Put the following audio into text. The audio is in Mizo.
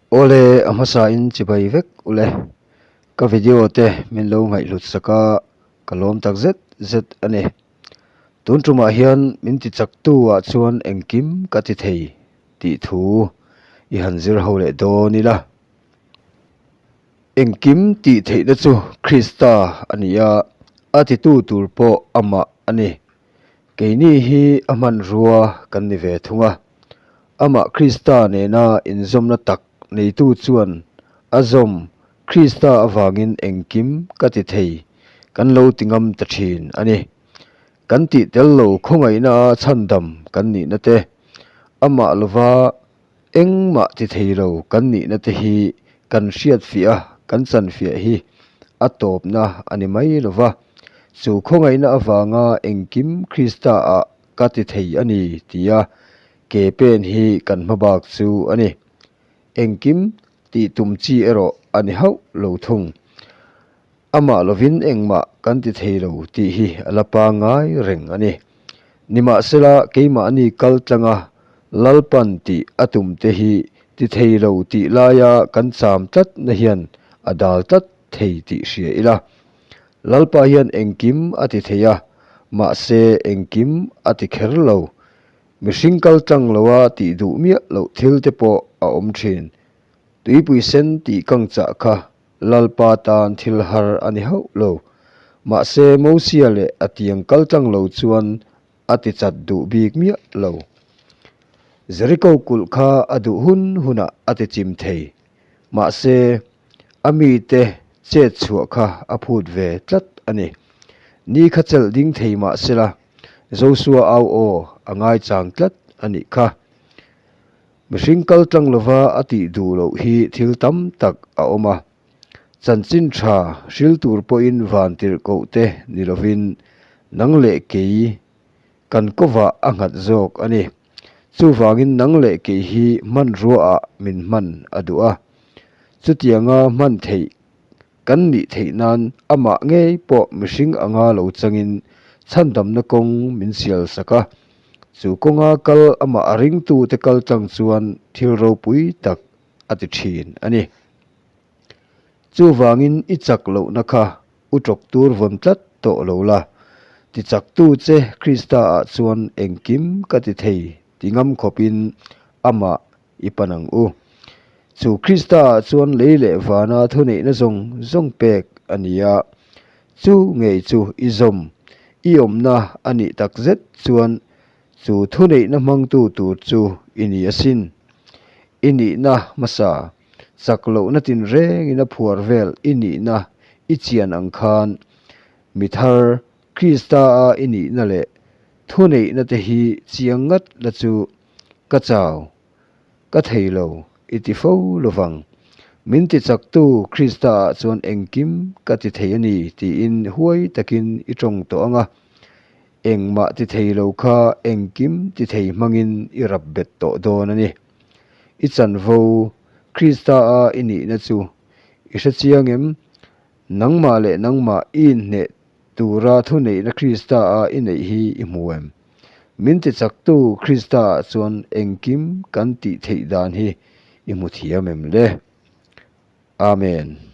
Awle, a hmasain chibai vek ule. Ka video te min lo ngaihhlut sak a, ka lawm tak zet zet a ni. Tun tumah hian min ti chak tu ah chuan engkim ka ti thei tih thu i han zir ho leh dawn ila. Engkim tih theihna chu Krista a ni a, a titu tur pawh amah a ni. Keini hi a hmanrua kan ni ve thung a. Amah Krista nena inzawmna tak neitu chuan a zawm Krista avangin engkim ka ti thei kan lo ti ngam ta thin a ni. Kan tih tel lo khawngaihna a chhandam kan nihna te, amah lova Engmah ti thei lo kan nihna te hi kan hriat fiah a, kan chan fiah hi a tawpna a ni mai lo va. Chu khawngaihna avanga engkim Krista ah ka ti thei a ni tia ke pen hi kan hmabak chu a ni. Engkim tih tum chi erawh a ni hauh lo thung. Amah lovin engmah kan ti thei lo tih hi a la pangngai reng a ni. Nimahsela keimahni kal tlanga Lalpan tih a tumte hi ti thei lo tih laia kan cham tlatna hian a dal tlat thei tih hria ila. Lalpa hian engkim a ti thei a, mahse engkim a ti kher lo. Mihring kal tlang loa tih duh miah loh thil te pawh a awm thin. Tuipui sen tih kangchah kha Lalpa tan thil har a ni hauh lo. Mahse, Mosia leh a tiang kal tlang lo chuan a ti chat duh bik miah lo. Jeriko kulh kha a duh hun hunah a ti chim thei. Mahse, a mite chet chhuah kha a phut ve tlat a ni. Ni kha chelh ding thei mah sela, Josua au aw a ngaichang tlat a nih kha. Mihring kal tlang lova a tih duh loh hi thil tam tak a awm a. Chanchin tha hril tur pawhin van tirh koh te ni lovin nang leh kei kan kovah a nghat zawk a ni. Chuvangin nang leh kei hi hmanruaah min hman a duh a. Chutianga hman theih Kan nih theih nan amah ngei pawh mihring anga lo changin chhandamna kawng min sial sak a. Chu kawnga kal amah a ringtute kal tlang chuan thil ropui tak a ti thin a ni. Chuvangin i chak lohna kha u tawk tur vawn tlat tawh lo la, ti chaktu che Krista ah chuan engkim ka ti thei ti ngam khawpin amah i pan ang u. Chu Krista-ah chuan lei leh vana thuneihna zawng zawng pek a ni a, chu ngei chu i zawm, i awmna a nih tak zet chuan chu thuneihna hmangtu tur chu i ni asin. I nihna hmasa, chak lohna tinrengin a phuar vel i nihna i chian ang khan mi thar Krista-a i nihna leh thuneihna te hi chiang ngat la chu Ka chau, ka thei lo, i ti fo lovang. Min ti chaktu Krista-ah chuan engkim ka ti thei a ni tiin huai takin i tawng tawh ang a. Engmah ti thei lo kha engkim ti thei hmangin i rap bet tawh dawn a ni. I chanvo Krista-a i nihna chu i hre chiang em? Nangmah leh nangmah i inhneh tura thuneihna Krista-a i neih hi i hmu em? Min ti chaktu Krista-ah chuan engkim kan tih theih dan hi i hmu thiam em le? Amen.